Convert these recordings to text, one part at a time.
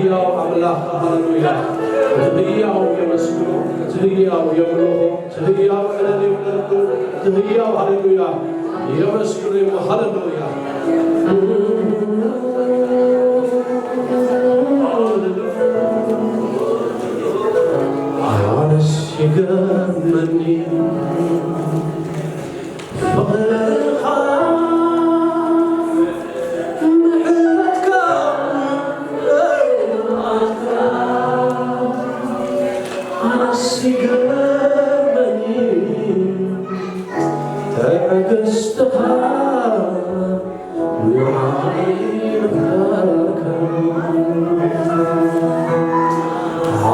ህያው ኣምላኽ፣ ሃሌሉያ። እቲ ህያው የመስግኖ፣ እቲ ህያው የምልኾ፣ እቲ ህያው ዕልል ይብለሉ፣ እቲ ህያው፣ ሃሌሉያ፣ የመስግኖ ይሞ፣ ሃሌሉያ። ኣነስ ይገርመኒ ፍቕርኻ፣ ምሕረትካ፣ ኣነስ ይገርመኒ ትዕግስትኻ፣ ንዓይ ምፍቃርካ።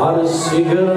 ኣነስ ይገርመኒ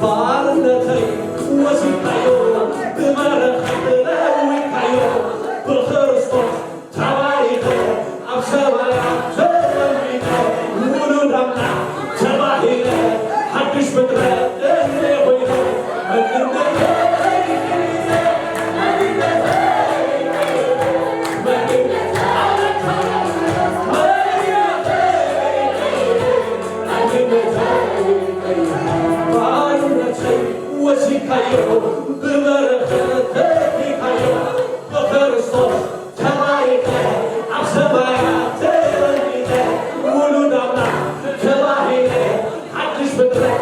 ባርነተይ ወሲድካዮ፣ ብበረኸት ለዊጥካዮ፣ ብክርስቶስ ተባሪኸ፣ ኣብ ሰማያት ተቐሚጠ፣ ውሉድ ኣምላኽ ተባሂለ፣ ሓድሽ ፍጥረት እየ ኮይነ፣ መንነተይ ባርነተይ ወሲድካዮ፣ ብበረኸት ተኪእካዮ፣ ብክርስቶስ ተባሪኸ፣ ኣብ ሰማያት ተቐሚጠ፣ ውሉድ ኣምላኽ ተባሂለ፣ ሓድሽ ፍጥረት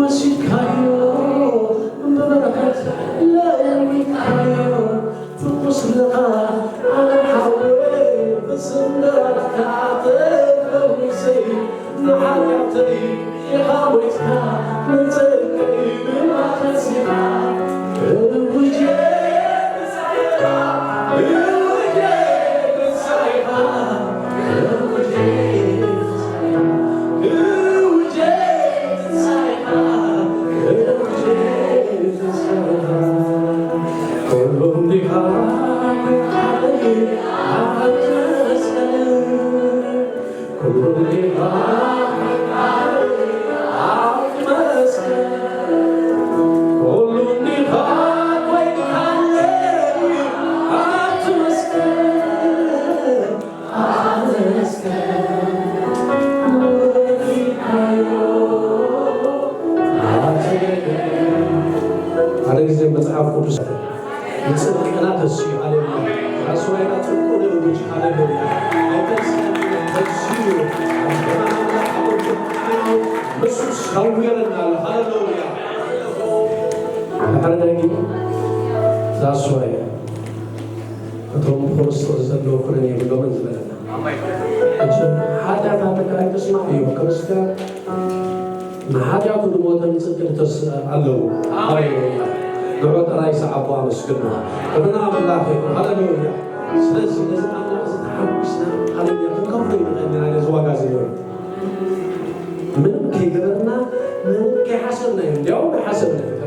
ወሲድካዮ ብበረኸት ለዊካዮ ትኩስ ልኻ ኣነ ሓወይ ብስምረትካ ተፈዊሰይ ንሓጢኣተይ ኢኻ ሞይትካ ንጽድቀይ ድማ ተንሲኻ እውጄ ንስኻ እውጄ ንስኻ ሓደ ግዜ መጽሓፍ ቅዱስ ንጽድቅና ተስዩ፣ ሃሌሉያ። ራስዋይና ጽድቁ ንእውጅ፣ ሃሌሉያ። ኣይተንስኣና ተስዩ፣ ኣብ ዘመናና ኣብ ርክብና ምስ ሰዊረና ኣሎ፣ ሃሌሉያ። ድሕሪ ነጊ ራስዋይ እቶም ብክርስቶስ ዘለዉ ኩነኔ የብሎምን ዝበለና። እሺ፣ ሓጢኣታትካ ኣይትስማዕ እዩ። ክርስትያን ንሓጢኣቱ ዝሞተ ንጽድቂ ዝተስእ ኣለዎ። ሃሌሉያ። ንዑ ጥራይ ሰዓቦ ኣመስግኑ። ክብሪ ንኣምላኽ ይኹን። ሃሌሉያ። ስለዚ ነዚ ኣምላኽ እዚ ተሓጒስና፣ ሃሌሉያ፣ ክንከፍሎ ይንኽእል ኢና ነዚ ዋጋ እዚ ነይሩ። ምንም ከይገበርና፣ ምንም ከይሓሰብና እዩ። እንዲያውም ኣይሓሰብና እዩ።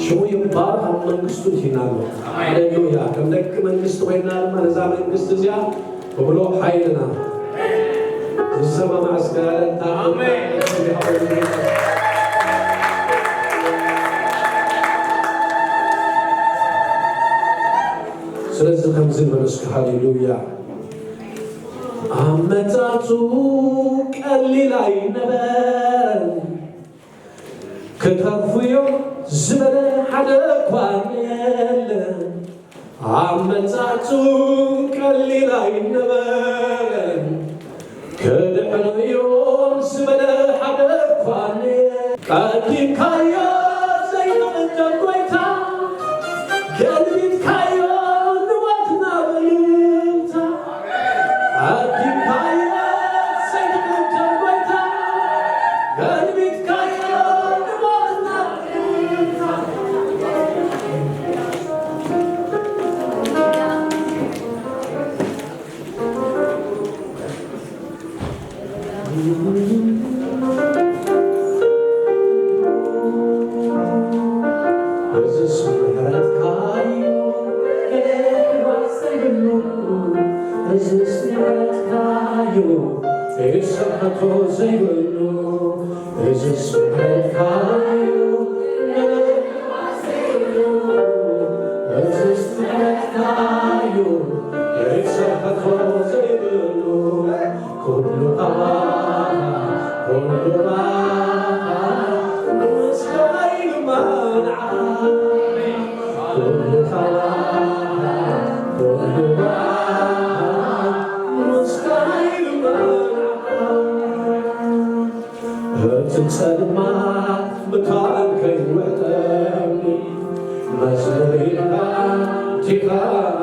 ሽሙ ይባረኽ፣ ኣብ መንግስቱ እቲና ኣሎ። ሃሌሉያ። ከም ደቂ መንግስቲ ኮይና ድማ ነዛ መንግስቲ እዚኣ ክብሎ ሓይልና ዝሰማማዕ እስከ ያለንታ። ኣሜን። ስለዚ ከምዚ ንበል እስከ፣ ሃሌሉያ። ኣመጻጹ ቀሊል ኣይነበረን። ክተርፉዮ ዝበለ ሓደ እኳ የለን። ኣመጻጹ ቀሊል ኣይነበረን። ክድሕኑዮም ዝበለ ሓደ እኳ የለን። ቀዲምካዮ ዘይትቕደም ጎይታ፣ ገልቢጥካዮ ንሞት ናብ እልልታ። እዝስ ምሕረትካዩ ገለ ክባስ ዘይብሉ፣ እዝስ ምሕረትካዩ ክስሕቶ ዘይብሉ፣ እዝስ ምሕረትካዩ ገለ ክባስ ዘይብሉ፣ እዝስ ምሕረትካዩ ክስሕቶ ዘይብሉ። ኩሉ ኻባኻ፣ ኩሉ ባኻ፣ ምስጋና ይግባእ ንዓኻ። ኩሉ ኻባኻ፣ ኩሉ ባኻ፣ ምስጋና ይግባእ ንዓኻ። እቲ ጸልማት ምታን ከይውሕጠኒ፣ መዝሙር ኢልካ ዲኻ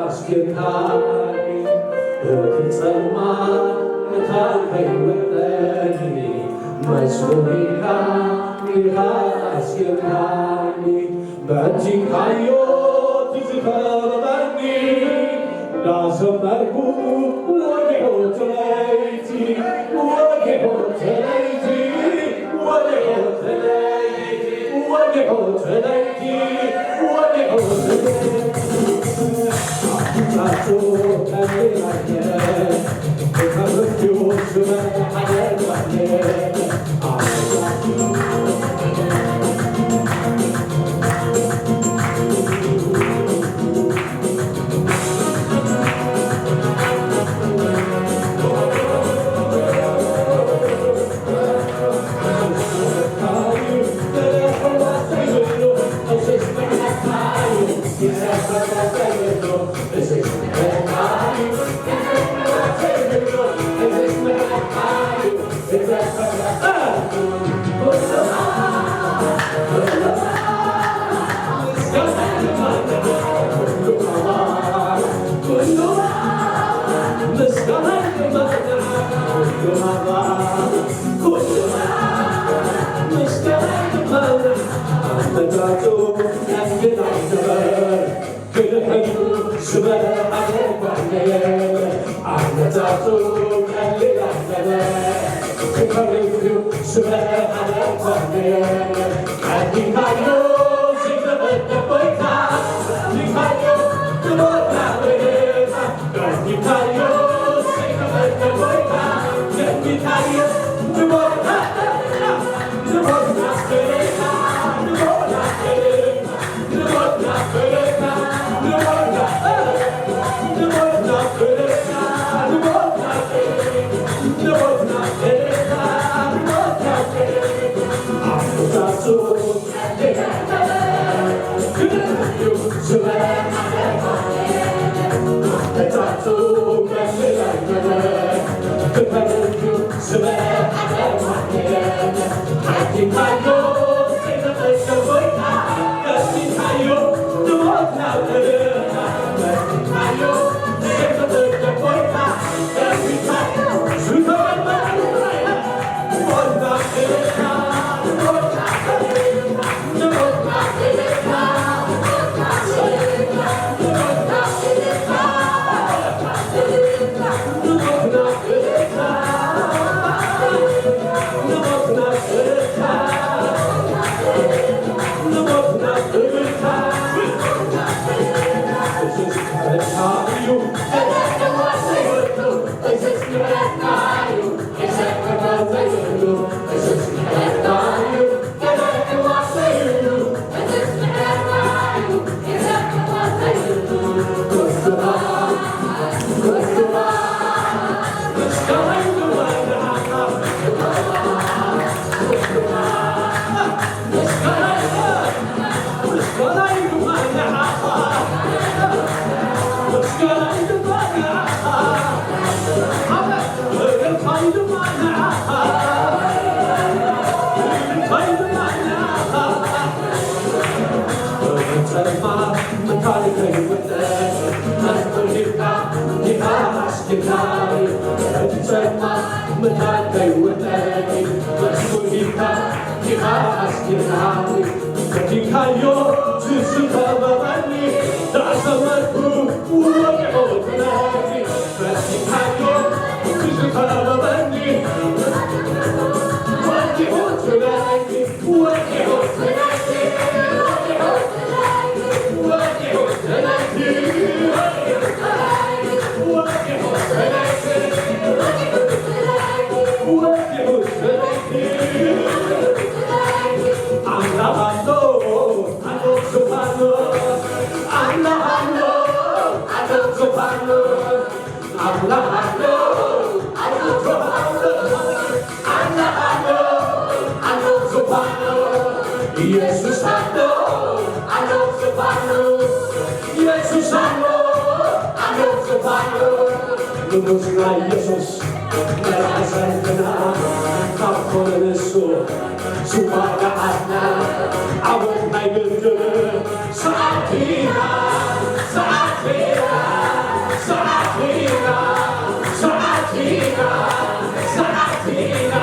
ኣስኪርካኒ። እቲ ጸልማት ምታን ከይውሕጠኒ፣ መዝሙር ኢልካ ዲኻ ኣስኪርካኒ። በቲንካዮ እቲ ዝኸበበኒ፣ እንዳዘመርኩ ወዲሑ እቲ ለይቲ፣ ወዲሑ እቲ ለይቲ፣ ወዲሑ እቲ ለይቲ፣ ወዲሑ እቲ ለይቲ፣ ወዲሑ እቲ ለይቲ። ኣፍንጫቱ ቀሊል ኣይደለም። ክድሕን ዝበለ ሓደ እኳ የለን። ኣመጻጽኡ ቀሊል ኣይኮነን። ክፈርድ እዩ ዝበለ ሓደ እኳ የለን። ቀዲምካዮ ዘይተቐደ ጎይታ፣ ቀዲምካዮ ንሞትና በይታ፣ ቀዲምካዮ ዘይተቐደ ጎይታ፣ ቀዲምካዮ ንሞትና በይታ፣ ንሞትና በይታ፣ ንሞትና በይታ። ኢየሱስ ኣሎ ኣሎ ዝባኑ፣ ኢየሱስ ኣሎ ኣሎ ዝባኑ፣ ንጉስና ኢየሱስ መርዓ ሰርግና ካብ ኮነ ንሱ ዝዋጋዓትና ዓወት ናይ ግድን ሰዓትና፣ ሰዓትና፣ ሰዓትና፣ ሰዓትና፣ ሰዓትና፣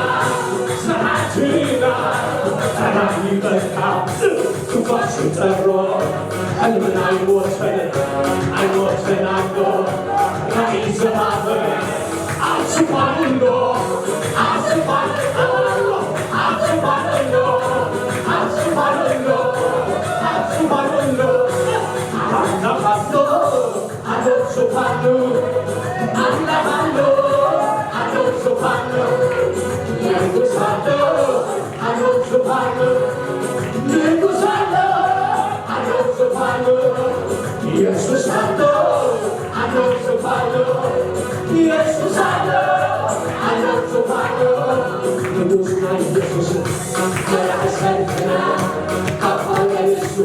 ሰዓትና፣ ጠራኒ በቃ ክፋሽ ጠሮ ሕልምና ኣይሞተን ኣይሞተን ኣሎ ራእይ ዝሃበ ኢየሱስ ኣሎ ኣሎ ዝባኑ፣ ኢየሱስ ኣሎ ኣሎ ዝባኑ፣ ንጉስና ኢየሱስ መርዓ ሰርግና ካብ ኮነ ንሱ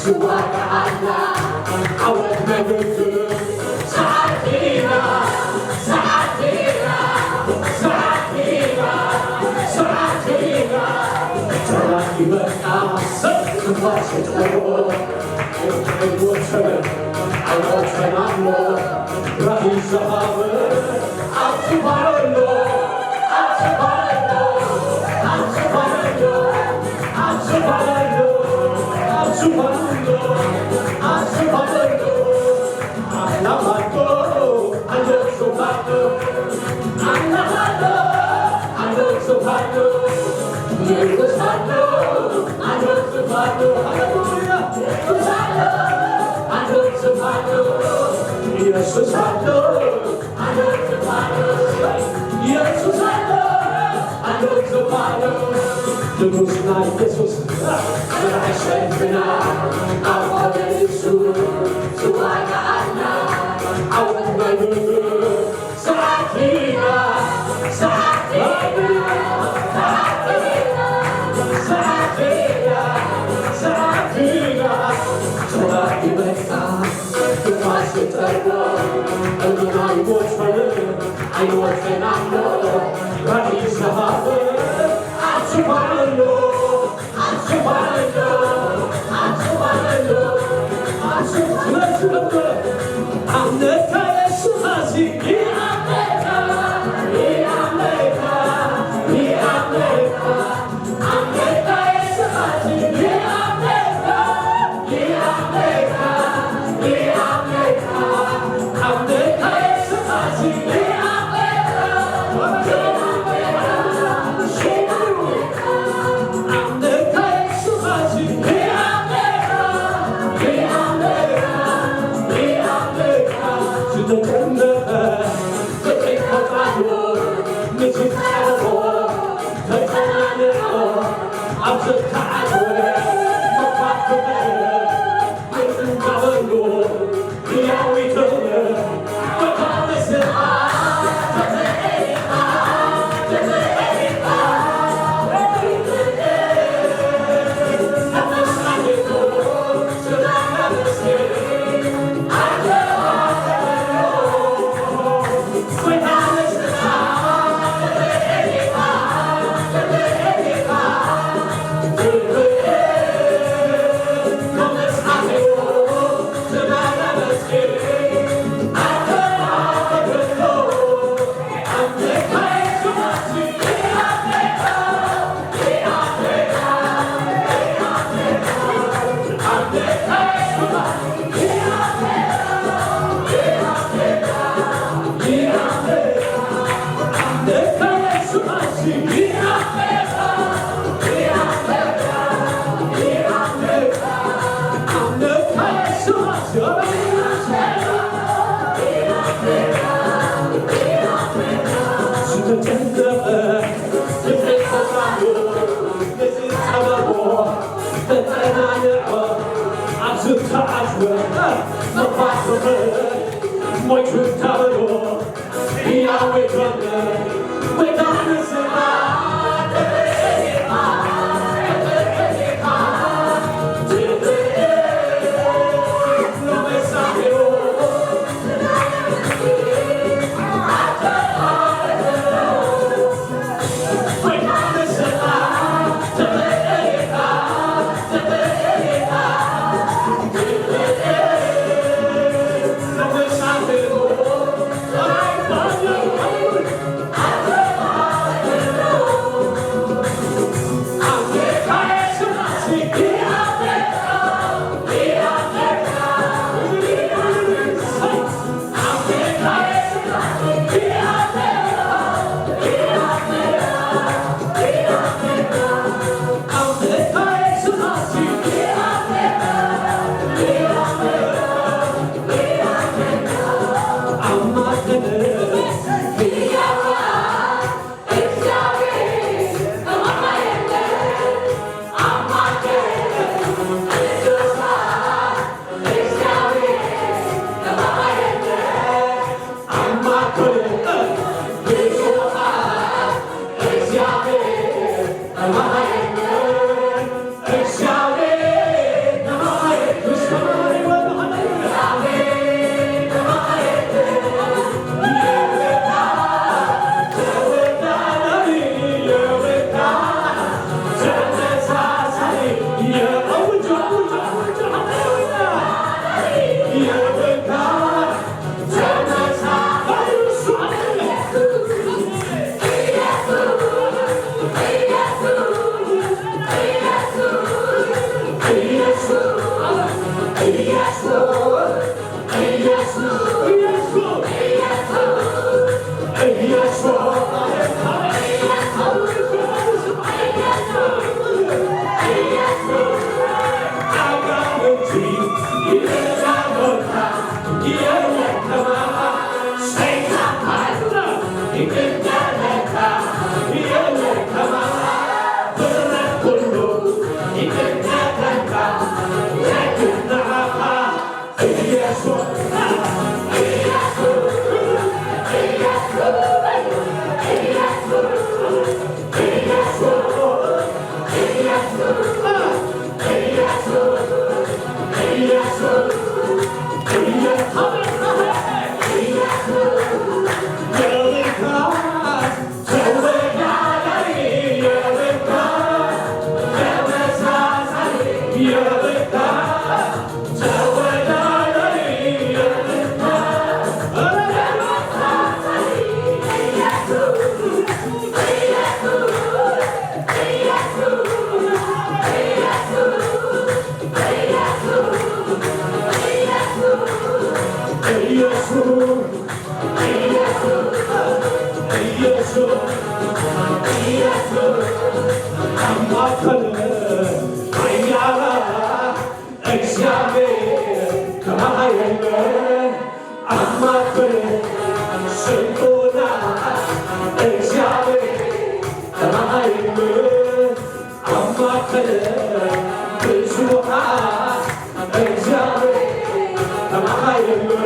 ዝዋጋዓልና ዓወት ናይ ግድን ሰዓትና፣ ሰዓትና፣ ሰዓትና፣ ሰዓትና፣ ጠራኒ በቃ ሰብ ክፋሽ ጠሮ ኢየሱስ ኣሎ፣ ኢየሱስ ኣሎ፣ ኣሎ ዝባኑ፣ ንጉስና ኢየሱስ መርዓ ሰርግና ኣብ ኮነ ንሱ ዝዋጋዓልና ዓወት ናይ ግድን ሰዓትና፣ ሰዓትና፣ ሰዓትና፣ ሰዓትና፣ ሰዓትና፣ እግዚኣብሔር ከማኻ የለን ኣብ ማእከል ስልጡናት፣ እግዚኣብሔር ከማኻ የለን ኣብ ማእከል ብዙሓት፣ እግዚኣብሔር ከማኻ የለን።